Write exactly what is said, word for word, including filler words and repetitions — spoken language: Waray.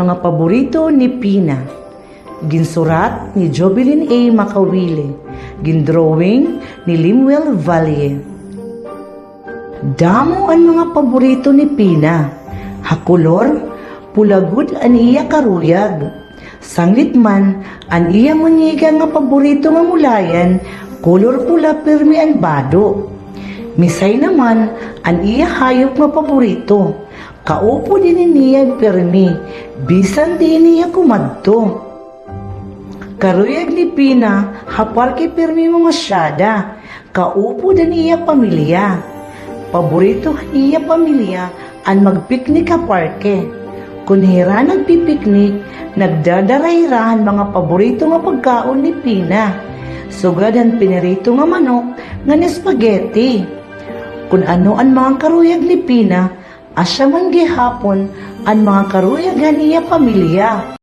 Mga paborito ni Pina. Ginsurat ni Jovelyn A. Makawili. Gindrawing ni Lemuel Valle. Damo an mga paborito ni Pina. Ha kolor, pula gud an iya karuyag. Sanglit man, an iya munyiga nga paborito nga mulayan, kolor pula pirmi an bado. Misay naman an iya hayop nga paborito. Kaupod ini niya pirmi, bisan diin hiya kumadto. Karuyag ni Pina, ha parke pirmi mamasyada. Kaupod an iya pamilya. Paborito han iya pamilya an magpiknik ha parke. Kon hira nagpipiknik, nagdadara hira han mga paborito nga pagkaon ni Pina. Sugad han pinirito nga manok ngan spaghetti. Kon ano an mga karuyag ni Pina, asya man gihapon an mga karuyag han iya pamilya.